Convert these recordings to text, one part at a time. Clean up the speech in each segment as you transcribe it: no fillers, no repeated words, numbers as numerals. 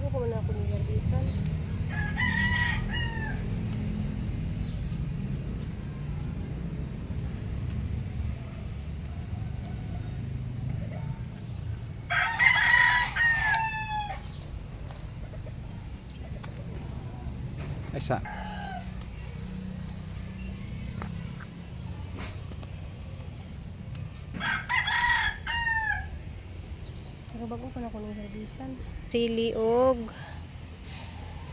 Bago pa man ako ni harbisan. Ay sa. Pero bago pa na ako ni harbisan. Sili og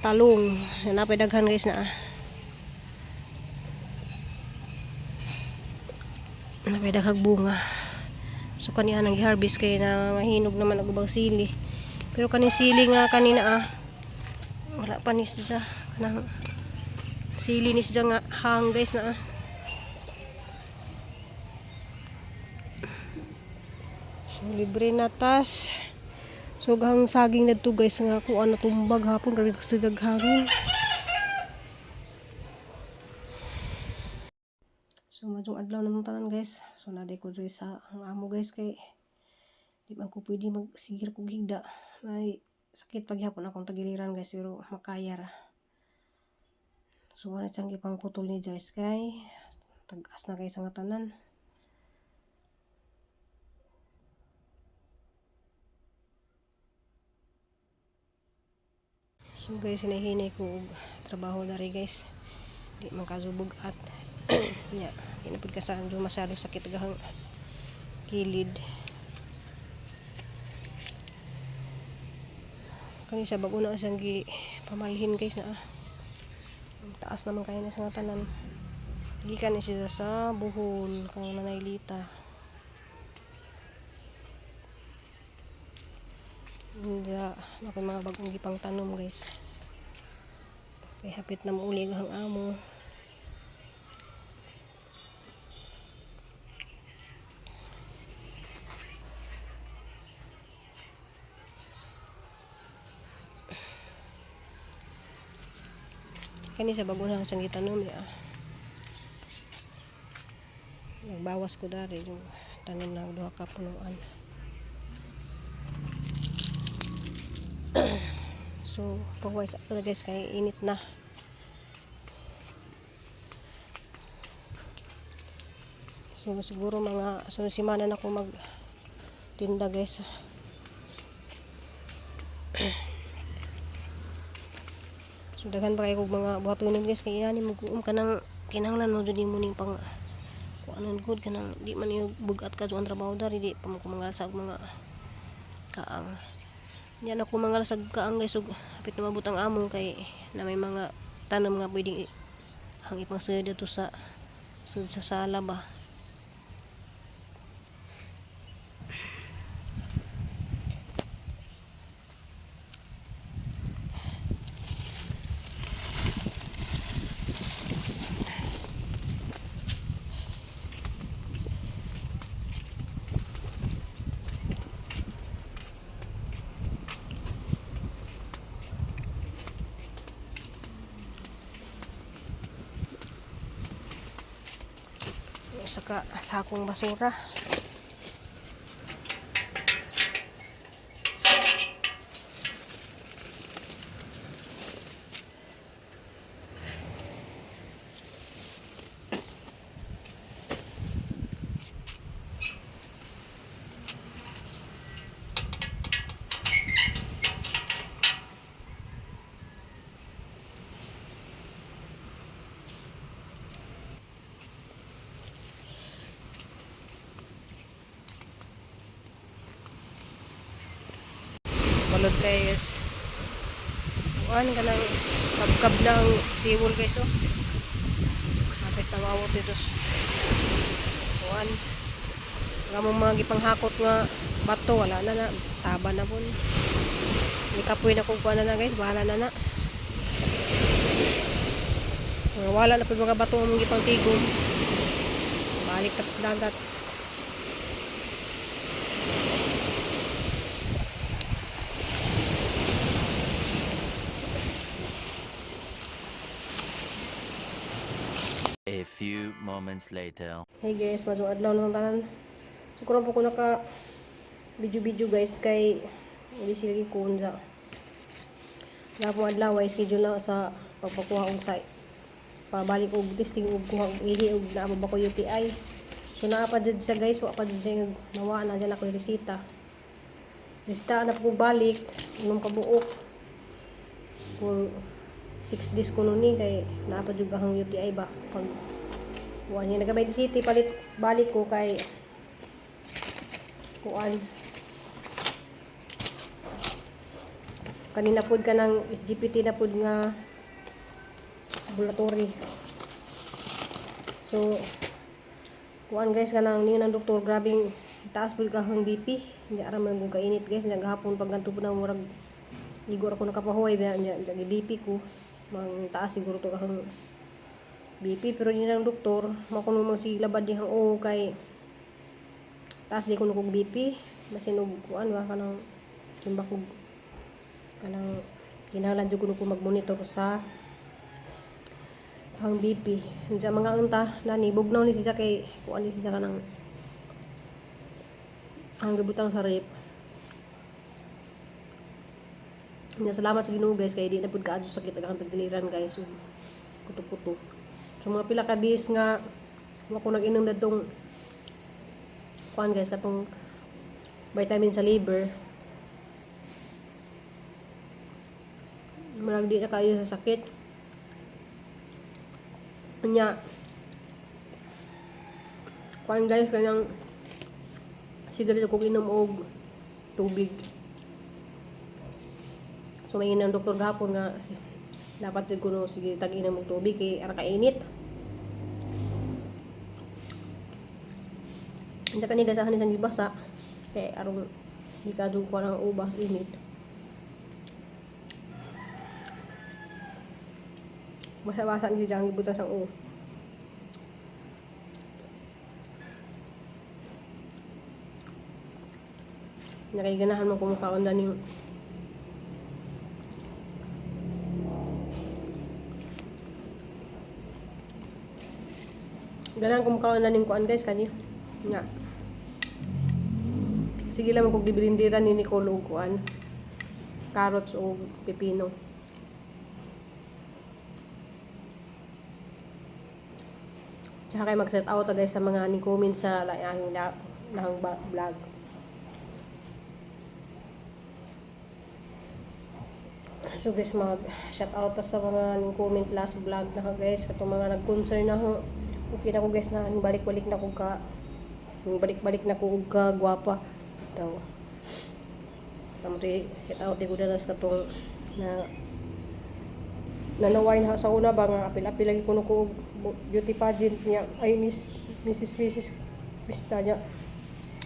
talong. Napay daghan, guys, na. Napay daghang bunga. So kaniya nang gi-harvest kay na hinog naman og ubang sili. Pero kaning sili nga kanina ah, wala pa ni siya kanang sili ni siya nga hang, guys, na ah. So libre na tas. So gahang saging na to, guys, nga kuan na tumbag hapon grabe kasi daghangin. So maayong adlaw namong tanan, guys. So naday ko diri sa ang amo, guys, kay di man ko pwede magsigir kog higda. May sakit paghapon akong tagiliran, guys, pero makaya ra. So wala siyang ipangputol ni Joyce kay tag-as na kay sa nga tanan. So guys, hinahinay ko og trabaho dari, guys. Di man kazubog at nya, di na pud ka sa masyado sakit gahang kilid. Kani siya bago na siyang gi pamalhin, guys, na ah. Ang taas naman kaya na sa nga tanan. Gikan ni siya sa Bohol kang Nanaylita. Hindi na ko'y mga bagong gipang tanom, guys. Kay hapit na mauli ang amo. Kani sa bago na siyang gitanom ya. Nagbawas ko dari yung tanom na duha ka punuan. So, pagway sa guys kay init na. So siguro mga sunod semana na ako mag tinda, guys. So daghan pa kay kog mga buhatunon, guys, kay inani mo ka nang kinahanglan mo jud mo ning pang kuanon gud kanang di man yung bugat ka ang trabaho dari di pa mo kumangal sa mga kaang. Yan ako mangal sa kaang, guys, ug hapit na mabot ang amo kay na may mga tanom nga pwedeng ang ipang dito sa sud sa sala ba. Saka sakong basura. Balod, guys. Kuan ka ng kabkab ng siwol, guys, oh. Kapit na maawot dito. Kuan. Nga mong mga gipanghakot nga bato wala na na. Taba na po. Ni kapoy na kung kuan na na, guys. Bahala na na. Mga wala na po mga bato ang mga gipangtigom. Balik tapos dagat. A few moments later. Hey guys, maayong adlaw na tanan. So karon po ko naka video-video, guys, kay hindi sila gikunja. Gahapon adlaw ay schedule na sa pagpakuha og sa pabalik og testing og kuha og ihi og naa ba ko UTI. So naa pa jud siya, guys, wa pa jud siya nawa na dyan ako yung resita. Resita na po balik 6 ka buok for 6 days kuno ni kay naa pa jud akong UTI ba pag kuan niya nagabay city palit balik ko kay kuan kanina pud kanang SGPT na pud nga ambulatory. So kuan, guys, kanang niyo ng doktor, grabing taas pud kahang BP niya, ara man kung kainit, guys. Nya gahapon pag ganto pud na murag igor ako nakapahuway ba niya BP ko mang taas siguro to kahang BP, pero niya ng doktor mao kuno man si labad dihang o kay taas di kuno kog BP, basin og kuan ba kanang simba kog kanang kinahanglan jud kuno ko mag-monitor sa ang BP. Diyan mga unta nani bugnaw ni siya kay kuan ni siya kanang ang gibutang sa rep. Nya salamat sa Ginoo, guys, kay di na pud kaadto sakit ang tagiliran, guys, ug kuto-kuto. So mga pila ka days nga wa ko nag-inom dadtong kuan, guys, katong vitamin sa liver. Murag di na kayo sa sakit. Nya kuan, guys, kanang siguro kog inom og tubig. So may ang doktor gahapon nga dapat jud kuno sige tag inom og tubig kay ara kainit. Nya kani, guys, ni sang gibasa kay aron di ka jud kuan ang ubas init. Basa-basa ni siya ang gibutan sang u. Nakay ganahan mo kumukaon ning ganahan kumukaon na ning kuan, guys, kani nga. Sige lang kog gibirindiran ni Nicole og kuan, carrots o pipino. Tsaka kay mag-shout out ta, guys, sa mga ni comment sa laing na nahang vlog. So guys, mag shout out ta sa mga ning comment last vlog na ka, guys, katong mga nag-concern na ho. Okay na ko, guys, na balik-balik na ko ka balik-balik na ko og ka gwapa daw. Tamo shout out di ko dalas katong na nanaway na sa una ba nga apil-apil lagi kuno ko og beauty pageant niya ay Miss Mrs. Mrs. Pista niya.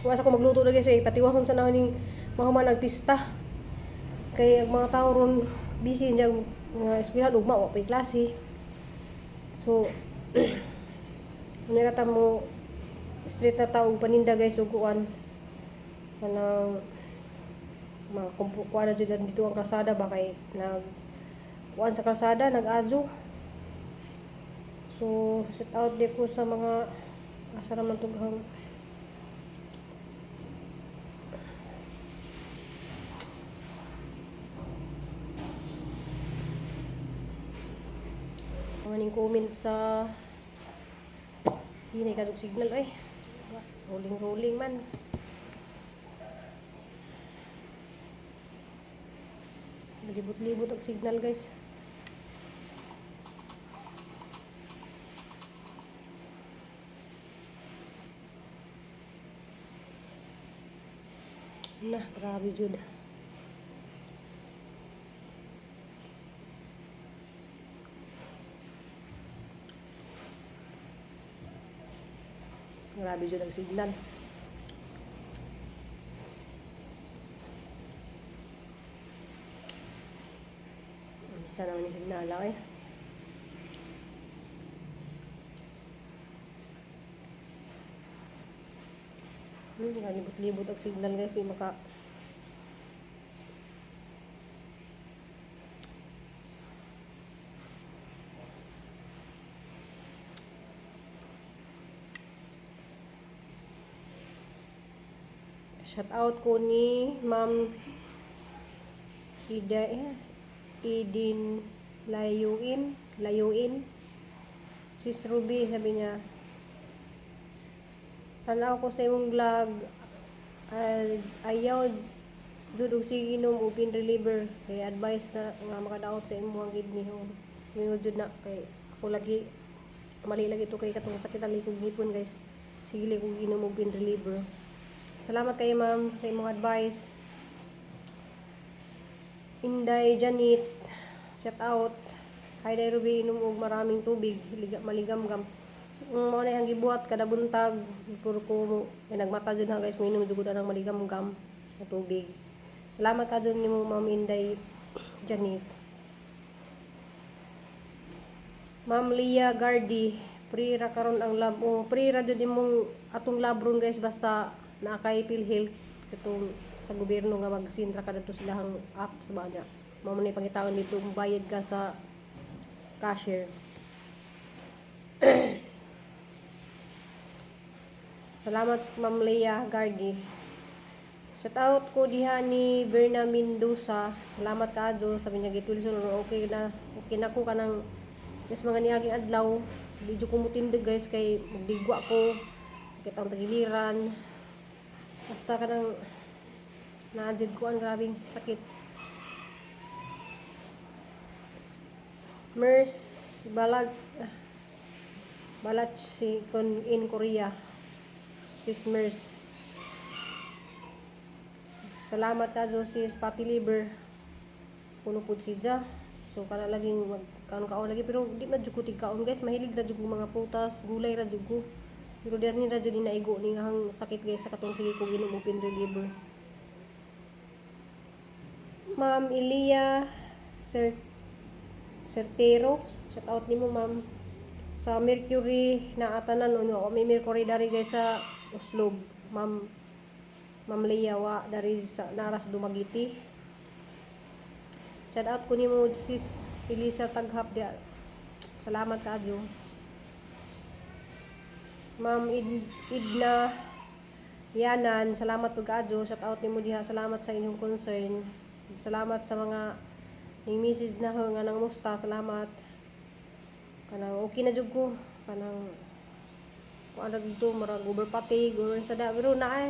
Wa sa ko magluto na, guys, eh patiwason sa ning mahuman nagpista kay ang mga tao ron busy niya nga eskwelahan, ugma wa pay klase. So unya ta mo street na tao og paninda, guys, ug kuan kanang mga kuan na jud dito ang kalsada ba kay nag kuan sa kalsada nag-azo. So shout out di ko sa mga asa raman tughang mga ning comment sa hinay kadug signal ay rolling rolling man. Libot-libot ang signal, guys. Na grabe jud. Grabe jud ang signal. Isa naman yung signal eh. Libot-libot ang signal, guys, di maka shout out ko ni Ma'am Ida eh. Idin Layuin Layuin. Sis Ruby, sabi niya, tanaw ko sa imong vlog, ayaw jud og sige inom og pain reliever kay advice na nga makadaot sa imong kidney. Oh, mingon jud na kay ako lagi, mali lagi to kay katong sakit ang likog ngipon, guys, sige lang kog inom og pain reliever. Salamat kay ma'am sa imong advice. Inday Janet, shout out. Hi Day Ruby, inom og maraming tubig, liga, maligamgam. So, mao na ang gibuhat kada buntag puro ko mo ay nagmata jud ha, guys, moinom jud ko ng maligamgam na tubig. Salamat ka dun nimo, Ma'am Inday Janet. Ma'am Leah Gardi, free ra karon ang lab. Oh, free ra jud imong atong lab ron, guys, basta naa kay PhilHealth, katong sa gobyerno nga magsintra ka didto silahang app sa ba niya. Mao man ni pangitaon dito, bayad ka sa cashier. Salamat, Ma'am Leah Gardi. Shout out ko diha ni Berna Mendoza. Salamat kaadyo. Sabi niya gituloy, okay na. Okay na ko kanang yes mga niaging adlaw. Di jud ko mutindig, guys, kay magdigwa ko. Sakit ang tagiliran. Basta kanang naa jud ko ang grabing sakit. Mers Balag Balach si kon in Korea. Sis Mers. Salamat ka sis fatty liver. Puno pud siya. So kana laging mag kaon kaon lagi, pero di man jud ko tig kaon, guys. Mahilig ra jud ko mga prutas, gulay ra jud ko. Pero diri ra jud naigo ni nga sakit, guys, sa katong sige ko ginom og pain reliever. Ma'am Elia Sir Certero, shout out nimo, ma'am. Sa Mercury na atanan no, may Mercury dari, guys, sa Oslob. Ma'am Ma'am Leia wa dari sa Naras Dumaguete. Shout out ko nimo, sis Elisa Taghap dia. Salamat kaadyo. Ma'am Idna Yanan, salamat pud kaadyo. Shout out nimo diha. Salamat sa inyong concern. Salamat sa mga ning message na ho nga nang musta. Salamat. Kanang okay na jud ko. Kanang kuan ra dito, murag over fatigue or sa da, pero naa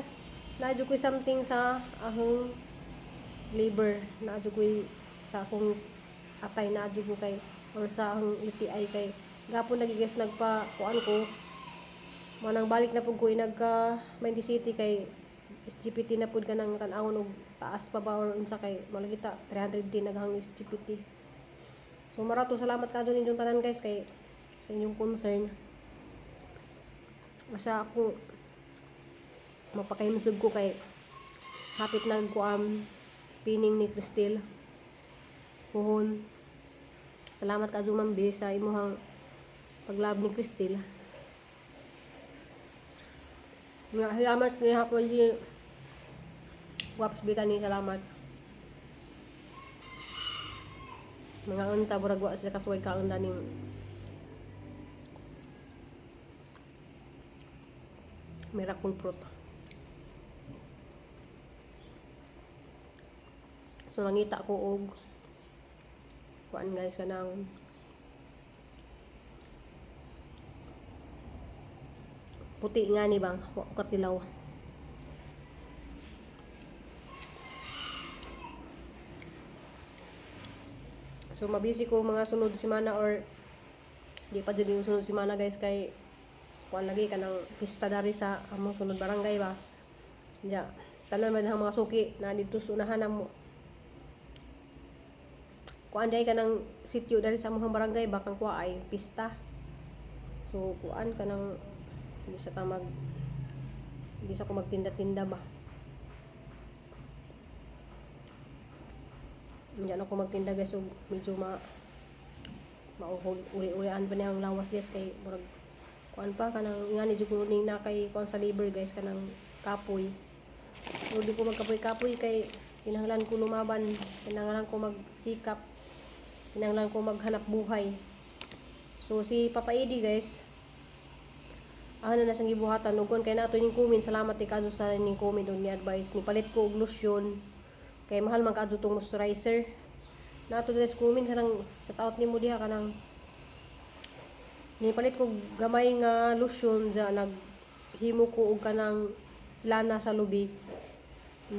naa jud ko'y something sa akong liver, naa jud ko'y sa akong atay, naa jud ko kay or sa akong UTI kay gapon lagi, guys, nagpa kuan ko. Manang balik na pud ko nagka Mighty City kay SGPT na pud kanang tan-awon og taas pa ba or unsa kay malagi ta 300 din naghang SGPT. So marato, salamat kaadyo ninyong tanan, guys, kay sa inyong concern. Basta ako mapakahimsog ko kay hapit nagkuam pining ni Cristel puhon. Salamat ka Ma'am B sa imuhang paglab ni Cristel. Nga salamat ni hapon di Waps Bitani, salamat. Mga unta burag wa sila kasuway kaon ning miracle fruit. So nangita ko og kuan, guys, kanang puti nga ni bang wa ko katilaw. So mabisi ko mga sunod semana or di pa jud yung sunod semana, guys, kay kuan lagi kanang pista dari sa among sunod barangay ba. Ya, tanan man ang mga suki na didto sa unahan namo. Kuan dai kanang sityo dari sa among barangay ba kang kuha ay pista. So kuan kanang di sa ta mag di sa ko magtinda-tinda ba. Hindi na ako magtinda, guys, so medyo ma mauhol uli-ulian pa niya ang lawas, guys, kay murag kuan pa kanang ingani jud ko ning na kay kuan sa liver, guys, kanang kapoy. Pero di ko magkapoy-kapoy kay kinahanglan ko lumaban, kinahanglan ko magsikap, kinahanglan ko maghanap buhay. So si Papa Eddie, guys, ano na siyang gibuhatan ug kun kay nato ning comment, salamat ti kadto sa ning comment ug ni advice ni palit ko og lotion kay mahal man kaadto tong moisturizer. Nato diri sa comment kanang shout out nimo diha, kanang nipalit ko gamay nga lotion ja, naghimo ko og kanang lana sa lubi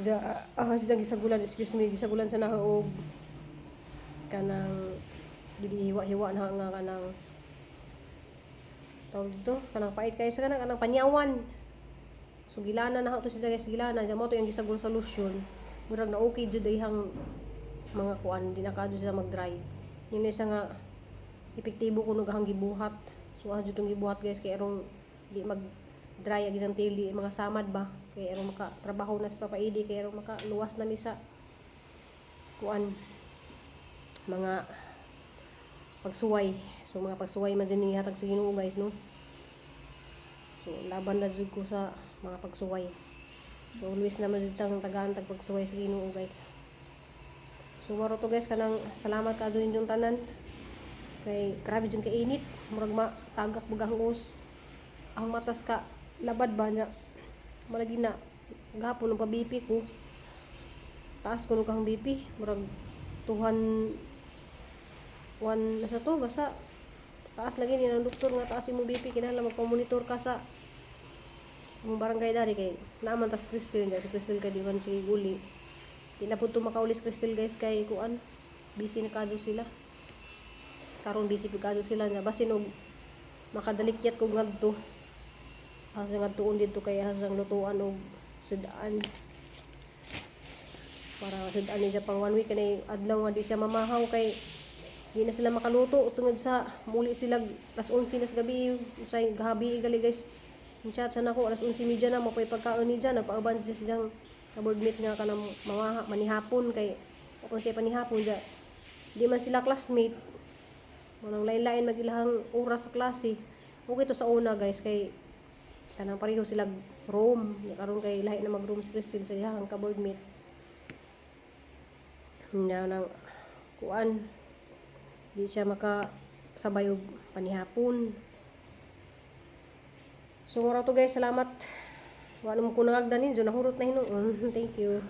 ja, ah, sila gisagulan, excuse me, gisagulan sa naha og kanang dili hiwa-hiwa na nga kanang tawag dito, kanang pait kay sa kanang panyawan. So gilana na to siya, guys, gilana ja mo to yung gisagol sa lotion. Murag na okay jud ihang mga kuan, di na kadto siya mag-dry. Yun isa nga epektibo kuno gahang gibuhat. So ah jud tong gibuhat, guys, kay arong di mag dry ang isang tili, mga samad ba, kay arong maka trabaho na sa Papa Edi, kay arong maka luwas na mi sa kuan, mga pagsuway. So mga pagsuway man din hatag sa Ginoo, guys, no. So laban na jud ko sa mga pagsuway. So always naman jud tang tagaan tag pagsuway sa Ginoo, guys. So maro to, guys, kanang salamat ka inyong tanan. Kay grabe jud kay init, murag matagak bug ang us. Ang matas ka labad ba niya. Malagi na gahapon ng pa-BP ko. Taas ko kang BP, murag tuhan one nasa to, basta taas lagi ni ng doktor nga taas imong BP, kinahanglan magpa-monitor ka sa imong barangay dari kay naaman tas Crystal niya. Si Crystal kay di man sige guli, di na po to makaulis Crystal, guys, kay kuan, busy na kadto sila karon, busy pud kadto sila niya. Basin og makadalikyat ko ngadto asa ngadtuon didto kay asa ang lutuan og sudaan para sudaan niya pang one week kanay adlaw nga di siya mamahaw kay di na sila makaluto tungod sa muli sila alas 11 na sa gabi. Usay gabi gali, guys, yung chat sa nako alas 11:30 na mapoy pagkaon ni dyan. Nagpauban siya siyang kaboardmate nga kanang mamaha manihapon kay kung siya panihapon dyan, di man sila classmate, manang lain-lain magilahang oras sa klase. Okay to sa una, guys, kay kanang pareho sila room. Di karon kay lahi na mag-room si Christine sa iyang kaboardmate na nang kuan, di siya makasabay og panihapon. So mura to, guys, salamat. Wala mo ko nangagdan ninyo, nahurot na hinuon. Thank you.